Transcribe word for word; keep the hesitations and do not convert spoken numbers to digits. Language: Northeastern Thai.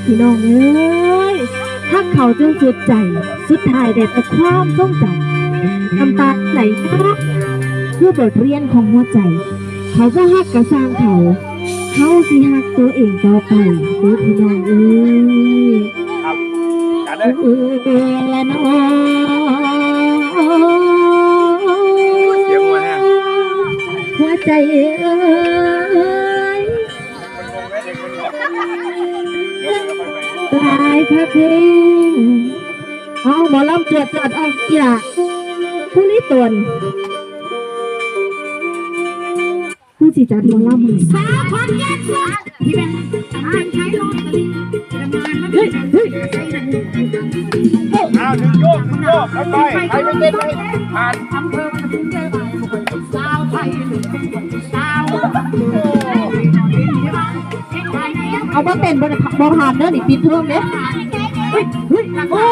พี่น้องเอ้ย ฮักเขาจนสุดใจ สุดท้ายได้แต่ความทรงจำ น้ำตาไหลย้อย คือบทเรียนของหัวใจ เขาบ่ฮักกะซ่างเขา เขาสิฮักตัวเองต่อไปเด้อพี่น้องเอ้ย ครับจัดเลย เออละน้อ เสียงมวยแฮง หัวใจเอ้ย หลายคักเพลง เอาหมอลำจวดจอดออกเสียผู้ลิตน ผู้สิจัดหมอลำ สาวขอนแก่นสาวที่เป็นทำเป็นขายลอตเตอรี่ทำงานมา เฮ้ยเฮ้ย อ้าวดึงโยกดึงโยกเข้าไปใครไม่เต้นไม่ผ่าน อำเภอกระทุ่มแบนสาวไทยสาว เอาบ่เต้นบ่ได้บ่ผ่านเด้อนี่ปิดเทอมเด้อ เฮ้ยเฮ้ยโอ้